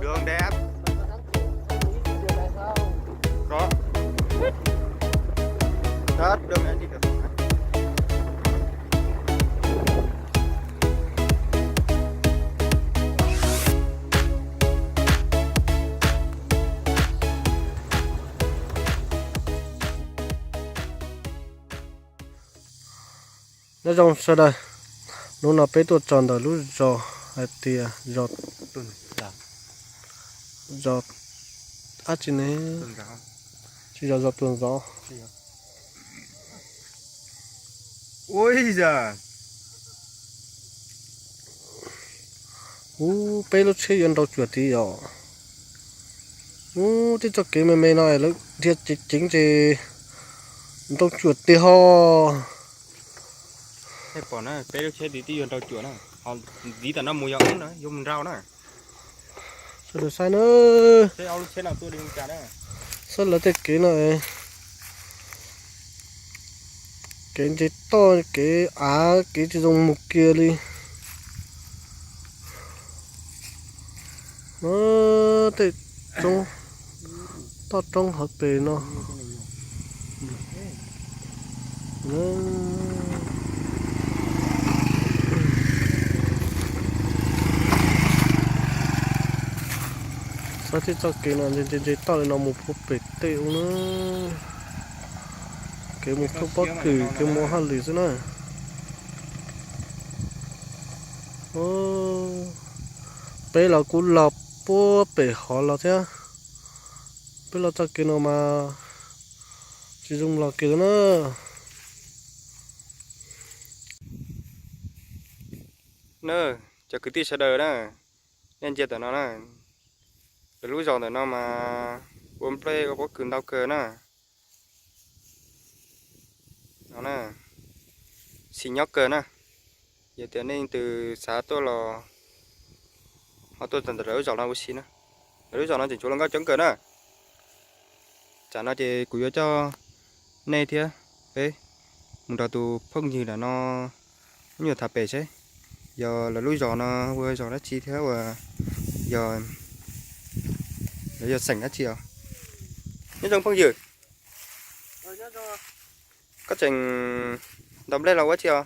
Đường đẹp. Có. Hết đường này đi được. Nyob zoo sawv daws, hnub no peb tuaj txog ntawm lub zos hais tias zos, zos dab tsi ne? Tsis yog zos Tuag Ntxov. Ui, ub, peb lub tsheb yuav nrau cuam tiag yom. Ub, tej txoj kev me me no lawv dhia ceev ceev ces nrau cuam tiag ho. Peb lub tsheb twb yuav nrau cuam na, ho ntxiv tam no mus yog ub na, yuav mus nrau na. Sawv daws saib na, saib lawv tej kev no, kev ntse toj, kev av, kev tsis zoo mus kiag li. Tej roob, toj roob hauv pes no. Saib tej txoj kev no ntse ntse toj li no mus puag pem tej ub na. Kev mus thoob pob kws, kev mus hauj lwm xwb na. Peb los kuj los puag pem hov los thiab. Peb los txoj kev no mas tsis zoo los kiag na. Na, cov kwv tij sawv daws na, nej ntsia tam no na, lawv lub zos ntawm no mas ua nplej ua pob kws ntau kawg na. No na, xis nyob kawg na. Yog tias nej leej twg xav tuaj los ho tuaj txog ntawm lawv lub zos no ua si na. Lawv lub zos no tseem tshuav hluas nkauj coob kawg na. Tsam no ces kuv yuav coj nej thiab peb mus nrog tus phooj ywg nram no nyuam tham pem seb yog lawv lub zos no ua zos dab tsi thiab uas yog lawv yog xeem dab tsi os. Nyob zoo phooj ywg, koj tseem ntaus nplej los ua dab tsi os?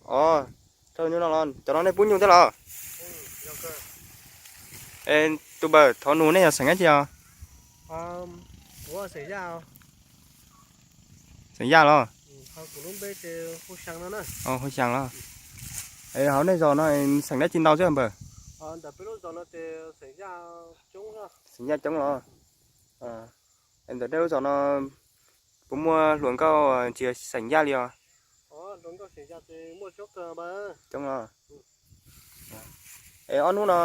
Os, rau nyuj noj los, cov no nej pub nyuj thiab los? Es tus npawg, thov nug nej yog xeem dab tsi os? Xeem Yaj los? Hu Xyas los? Es hauv nej zos no xeem dab tsi ntau xwb npawg? Xeem Yaj coob los? Es ntawm nej lub zos no puas muaj hluas nkauj tsis yog xeem Yaj li os? Coob los? Es ob hnub no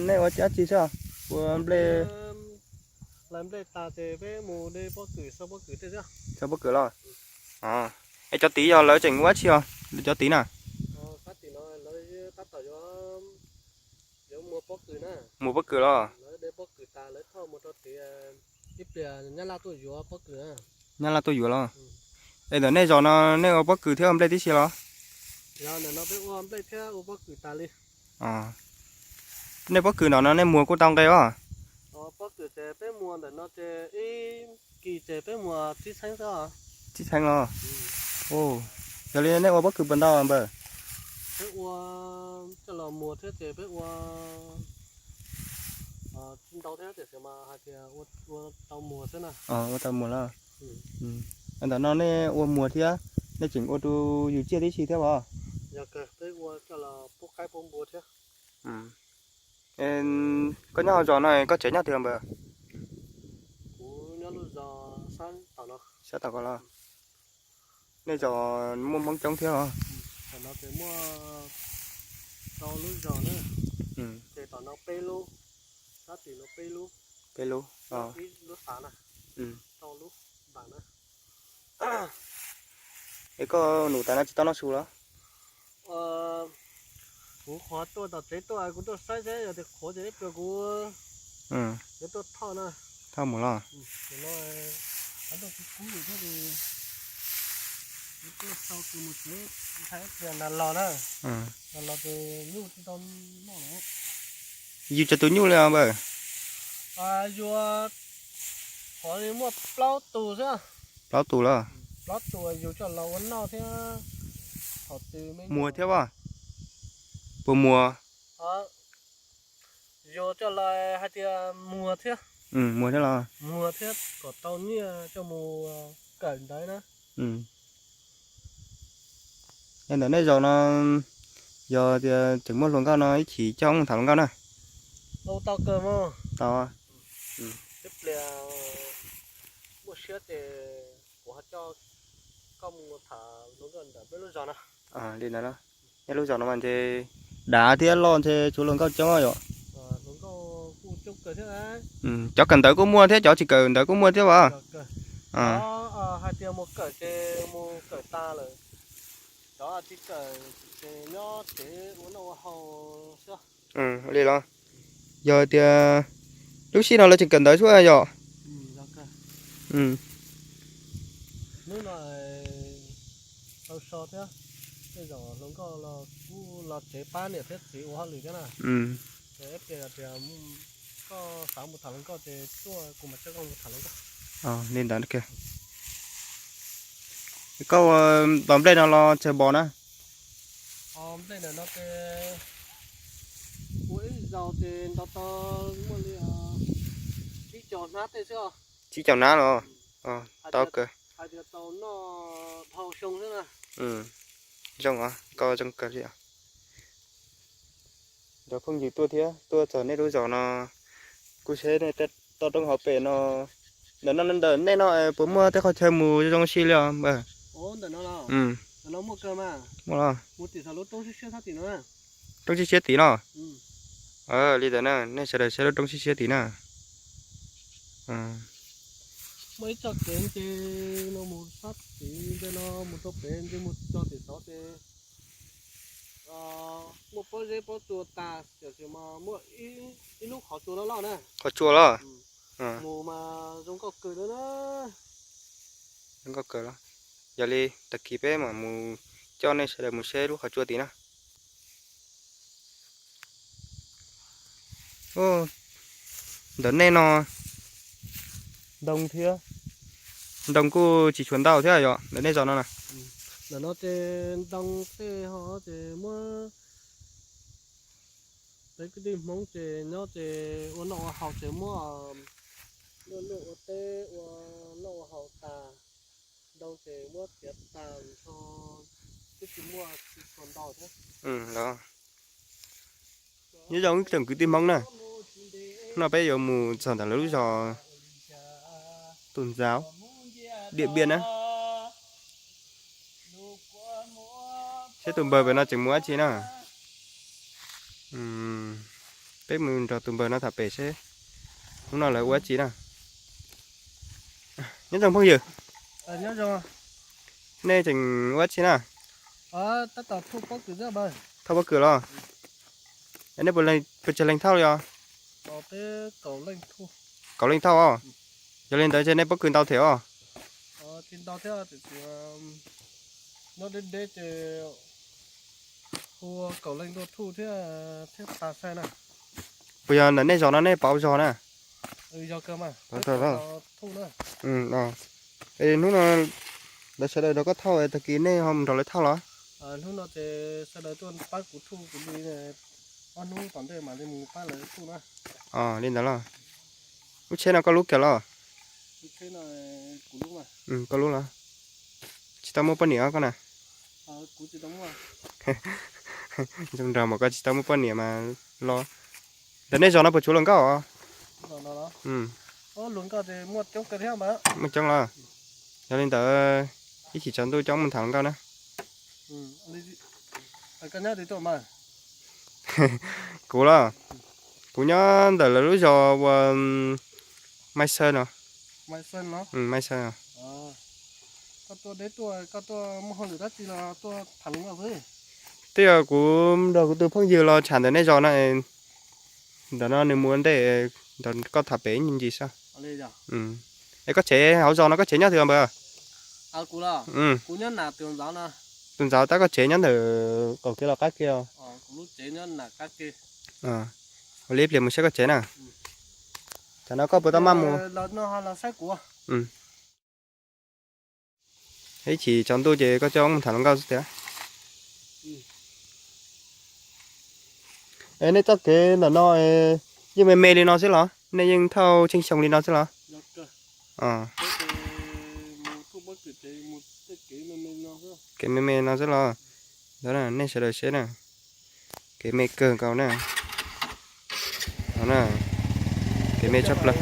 nej ua dab tsi xwb? Ua nplej. Xaws pob kws los? Es cov tid yog lawv tseem ua dab tsi os, cov tid na? Muag pob kws los? Nyab Laj tuaj yuav los? Es ntawm nej zos no nej ua pob kws thiab ua nplej tib si los? Nej pob kws no no nej muag kuj tau nqe os? Tib txheeb los? Yog li nej ua pob kws puas ntau npawg? Ua tau muag los? Ntawm no nej ua muag thiab, nej tseem ua rau yus tsiaj tib si thiab os? Koj nyob hauv zos no koj tsev nyob twg npawg? Sab tom ko los? Nej zos muaj Hmoob coob thiab os? Peb lub. Es koj num tas no tsis tau noj su los? Kuv qhuav tuaj tom tsev tuaj, kuv tuaj saib seb yog tias qhuav ces ib pliag kuv yuav tuaj thauj na. Thauj mus los? Kuv tuaj sau kws mus tsev, ib pliag nag los na, nag los ces nyuj tsis tau noj lawm. Yug txog tus nyuj li os npawg? Yus qhuav li muaj plaub tus xwb. Plaub tus los? Plaub tus yus coj los ua noj thiab. Thaum twg muag thiab as? Puas muag? Yus coj los hais tias muag thiab. Muag thiab los? Muag thiab kom tau nyiaj coj mus kawm ntawv na. Ntawm nej zaum no yog tias tseem muaj hluas nkauj no ib chim coj wb mus tham hluas nkauj na. Tau kawg mas. Tau. Ib pliag muaj siab ces kuv ho coj koj mus tham hluas nkauj ntawm peb lub zos no. Li ntawd, nej lub zos no mas ntshe dav thiab loj ntshe tshuav hluas nkauj coob yom. Cov kawm ntawv kuj muaj thiab cov tsis kawm ntawv kuj muaj thiab as? Hais tias mus kawm ces mus kawm tas lawm, cov tsis kawm ces nyob tsev ua noj ua haus xwb. Li los? Yog tias lub sij no lawv tseem kawm ntawv xwb yom? Hnub no tau so thiab, tej zaum hluas nkauj los kuj los tsev pab niam thiab txiv ua hauj lwm thiab na. Ces ib pliag tias koj xav mus tham hluas nkauj ces tuaj kuv mam coj koj mus tham hluas nkauj. Li ntawd. Koj ua nplej no los tsawg bos na? Nplej ntawm no ces ua ib zaug ces nto tau muaj li tsib caug hnab tej xwb. Tsib caug hnab los? Tau kawg. Hais tias tau noj dhau xyoo xwb na. Zoo os, koj zoo kawg li os. Nrog phooj ywg tuaj thiab, tuaj txog nej lub zos no kuj seb nej toj roob hauv pes no, ntawm no ntawm nej no puas muaj tej qhov chaw mus zoo si li os npawg? Muaj los? Roob siab siab tid no. Li ntawd na, nej sawv daws saib lub roob siab siab tid na. Muaj ib txoj kev nce no mus sab tid, nce no mus rau pem, nce mus txog tim tod ces muaj pob zeb pob tsua tas, tiam sis mas muaj ib lub qhov tsua loj loj na. Qhov tsua los? Mus mas zoo nkauj kawg li na. Zoo nkauj kawg los? Yog li tag kis peb mam mus coj nej sawv daws mus saib lub qhov tsua tid na. Ntawm nej no ntoo thiab, ntoo kuj tsis tshua ntau thiab yom, ntawm nej zos no na. Ntawm no ces ntoo tej ho ces muab peb kwv tij Hmoob ces nyob ces ua noj ua haus ces muab luaj luaj ua teb ua noj ua haus tas, ntoo ces muab txiav tas nrho, twb tsis muaj tsis tshua ntau thiab. Nyob zoo ib tsoom kwv tij Hmoob na, no peb yuav mus txog ntawm lawv lub zos Tus Ntxauv, Điện Biên na. Seb tus npawg pem no tseem mus dab tsi na. Peb mus nrog tus npawg no tham pem seb hnub no lawv ua dab tsi na. Nyob zoo phooj ywg, nej tseem ua dab tsi na? Thauj pob kws los? Nej puas tsawg leej thauj li os? Kaum leej thauj os. Yog li ntawd ces nej pob kws ntau thiab os. Puas yog ntawm nej zos no nej pauv zog na? Es hnub no lawv sawv daws nrog koj thauj, tag kis nej ho mus nrog lawv thauj los? Li ntawd los? Lub tsheb no koj lub kiag los? Koj lub los? Tsis tau muaj poj niam os koj na? Zoo nraug mas koj tsis tau muaj poj niam mas los. Ntawm nej zos no puas tshuav hluas nkauj os? Muaj coob los? Yog li ntawd ib chim tsaus ntuj coj mus tham hluas nkauj na. Kuv los? Kuv nyob ntawm lawv lub zos uas Mai Xees no. Mai Xees. Koj tuaj deb tuaj, koj tuaj muaj hauj lwm dab tsi los tuaj tham hluas nkauj xwb? Twb yog kuv nrog kuv tus phooj ywg los tsham ntawm nej zos no, ntawm no nws mus ua ntej, nrog koj tham pem ib ncig saib. Es koj tsev hauv zos no koj tsev nyob twg npawg? Tus ntxauv tab koj tsev nyob ntawm qaum kev los qab kev os. Ua li ib pliag mus saib koj tsev na. Tam no koj puas tau maj mus? Ib chim tsaus ntuj ces koj coj wb mus tham hluas nkauj xwb tiag. Es nej txoj kev ntawm no yeej me me li no xwb los? Nej yeej thauj tsheej xyoo li no xwb los? Kev me me no xwb los? Nej sawv daws seb na, kev me kawg nkaus na. Kev me tshaj plaws.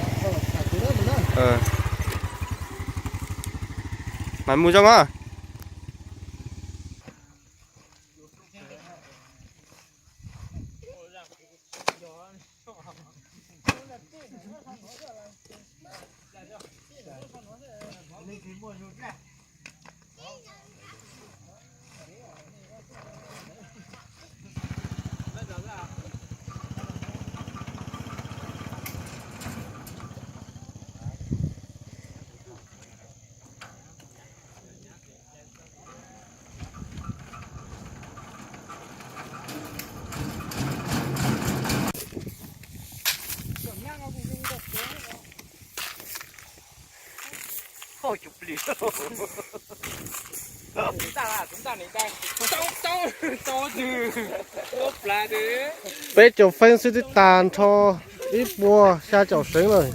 Mas mus zoo os. Peb caug feeb xwb twb tag nrho ib puas xya caum seev lawm.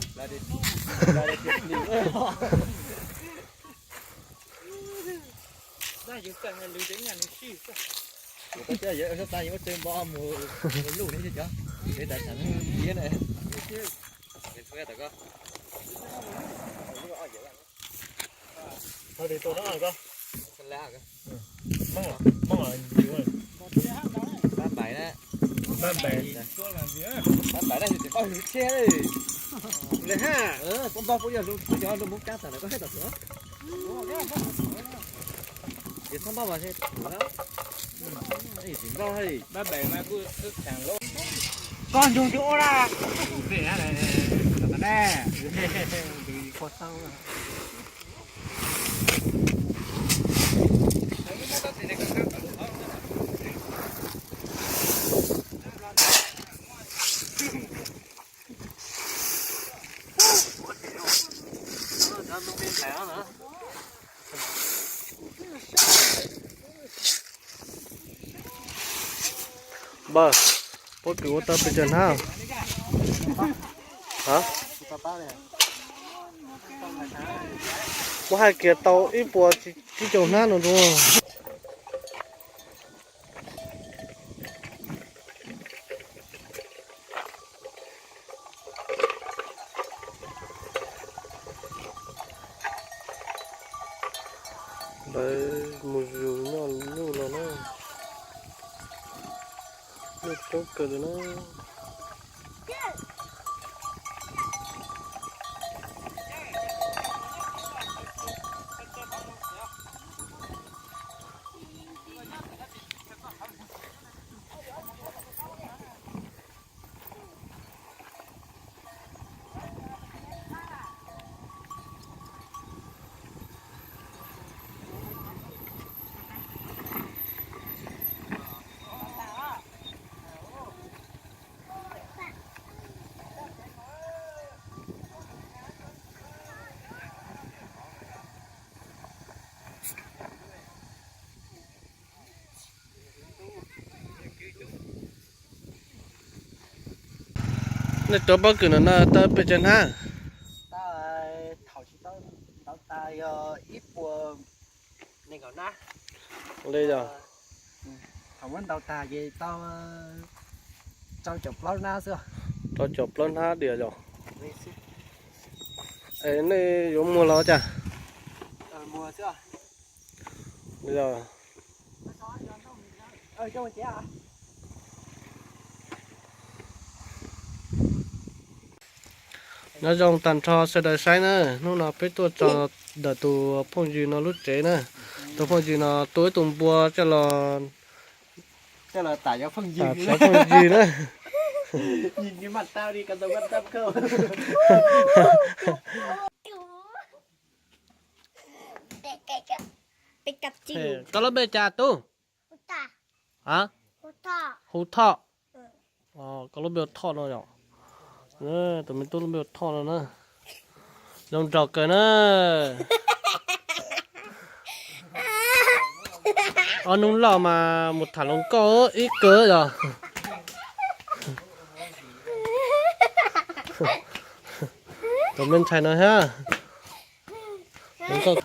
Koj nrug ua da. Npawg, pob kws ua tau pes tsawg hnab? Muab hais kiag tau ib puas tsib caug hnab no dua. Lawv mus zus noj luj los na. Luj coob kawg li na. Nej rau pob kws no tau pes tsawg hnab? Thaum tsis tau ntau tas yog ib puas nees nkaum hnab. Li yog. Thaum muab ntau tas ces tau rau caum plaub hnab xwb. Rau caum plaub hnab diam yog. Es nej yuav muag los cas? Yog. Nyob zoo tag nrho sawv daws saib na, hnub no peb tuaj tso Ntawm tus phooj ywg no lub tsev na, tus phooj ywg no tua ib tug npua coj los, coj los tam cov phooj ywg na. Koj lub npe cas tub? Hu Thoj. Koj lub npe hu Thoj no yom? Tus me tub lub npe hu Thoj no na. Zoo nraug kawg na. Ob hnub loj mas mus tham hluas nkauj ib kawg yom. Tus me ntxhais no thiab. Hluas nkauj.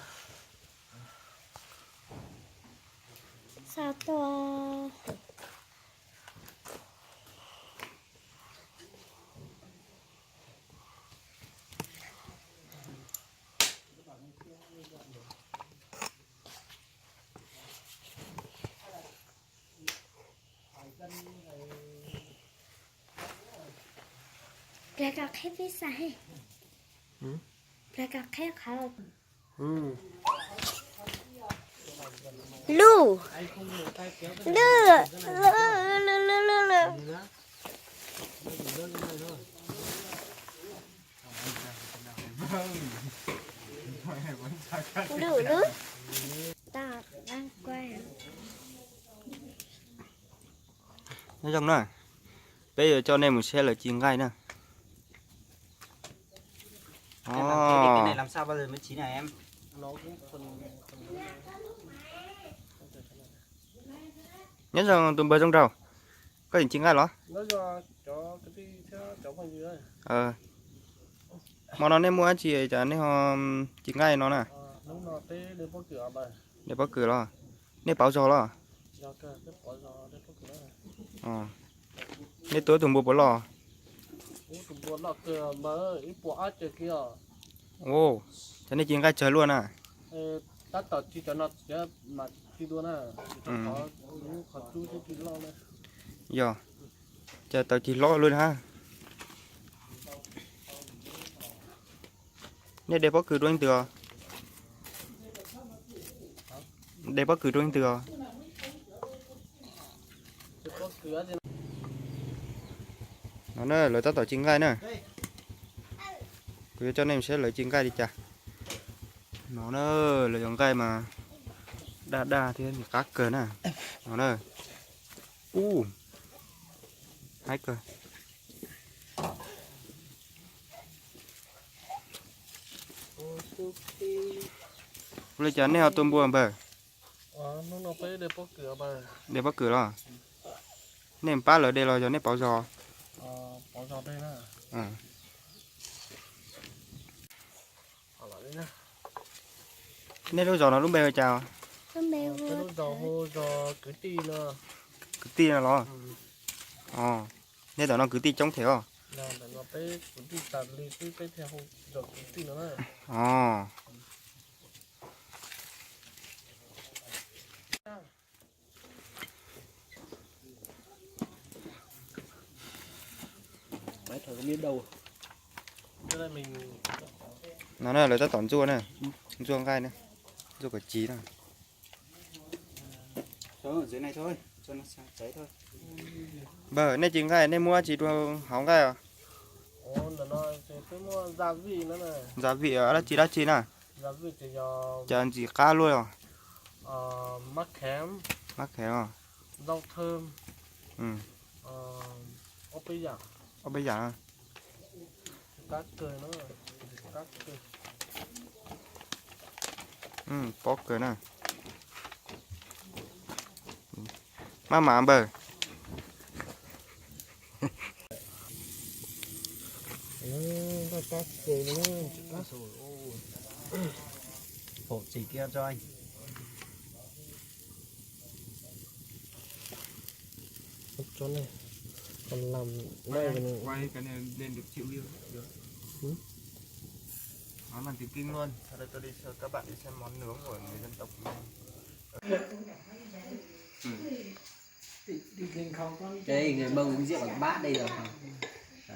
Plag kom qheb peb xav he. Plag kom qheb qhov. Luj. Luj. Luj, luj. Luj, luj. Tao đang quay. Nyob zoo na, peb yuav coj nej mus saib lawv ci nqaij na. Nyob zoo tus npawg zoo nraug, koj yeej ci nqaij los? Hmo no nej muaj dab tsi cas nej ho ci nqaij no na? De pob kws los? Nej pauv zog los? Nej tua tus npua puas loj? Cov nej ci nqaij tsawg luaj na? Yog, cas tau cig hlob luaj na. Nej de pob kws dua leej twg os? De pob kws dua leej twg os? No na, lawv tab tom ci nqaij na. Kuv yuav coj nej saib lawv ci nqaij li cas. No na, lawv cov nqaij mas daj daj thiab qab kawg na. No na, ub, haib kawg. Ua li cas nej ho tua npua npawg? De pob kws los? Nej pab lawv de los yog nej pauv zog? Nej lub zos no lub npe hu cas? Kwv tij no los? Nej tom no kwv tij coob thiab os. Os. No na, lawv tab tom ntxuaj na, ntxuaj nqaij na, ntxuaj kom ci na. Npawg, nej ci nqaij nej muab dab tsi rau hauv nqaij os? Ntxa vim dab tsi dab tsi na? Cas ntxim qab luaj os. Mab kheev os. Ob peb yam. Pob kawg na. Maj mam npawg. Nói bằng tiếng Kinh luôn, sau đây tôi đi cho các bạn đi xem món nướng của người dân tộc Mông. Đây, người Mông uống rượu bằng bát đây rồi. Đó.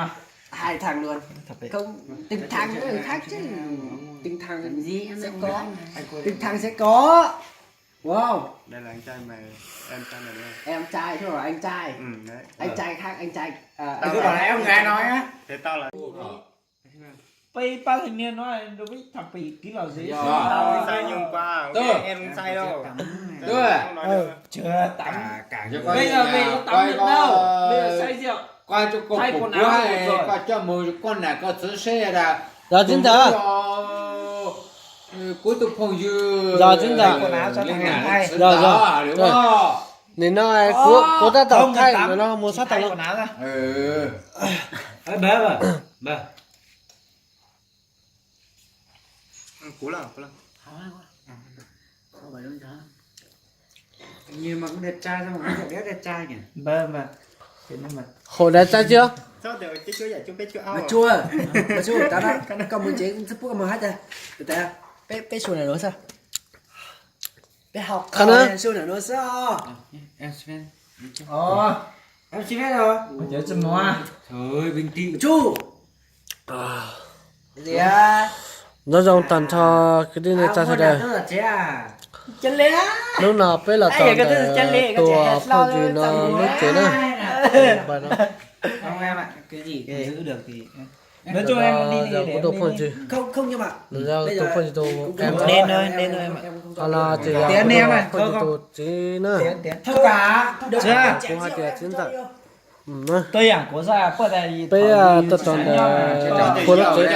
no. Hai thằng luôn. Không, từng thằng nó khác chứ. Từng thằng sẽ có. Từng thằng sẽ có. Wow. Đây là anh trai mày, em trai mày đúng không? Em trai chứ không phải anh trai. Ừ, đấy. Anh trai khác, anh trai. À, anh cứ bảo là em gái nói á. Thế tao là Peb pab thanh niên nói đối với thằng Pì ký lò dí. Tao sai nhung qua, em sai đâu. Chưa tắm. Bây giờ về có tắm được đâu. Bây giờ say rượu. Thay quần áo được rồi. Rồi chính tả. Rồi chính tả. Rồi rồi. Nim no kuv tab tom thaij, nim no mus sab tod no. Ba ba ba. Ua, ua. Như mà cũng đẹp trai sao mà cũng đẹp, đẹp trai nhỉ? Ba ba. Hổ đẹp trai chưa? Sao tiểu cái chuối vậy, chuối pé chuối ao à? Mà chua, mà chua, tao nói, con muốn chế, con muốn hát đây. Từ từ, peb, peb sùa nở nụ sao? Peb học Khăn á. Sùa nở nụ sao? Em xin phép. Ồ, em xin phép rồi. Mà chở chân mò. Trời ơi, bình tĩnh. Chu. Gì á? Nyob zoo tag nrho kwv tij neej tsa sawv daws. Hnub no peb los txog ntawm tus phooj ywg no lub tsev na. Không em ạ, cái gì cứ giữ được thì Nói chung em đi thì để em đi. Tus phooj ywg, tus phooj ywg tus em. Đến thôi, đến thôi em ạ. Qhov no ces yog phooj ywg tus txiv na. Kuv hais tias txiv ntxawm. Peb tuaj txog ntawm phua lub tsev.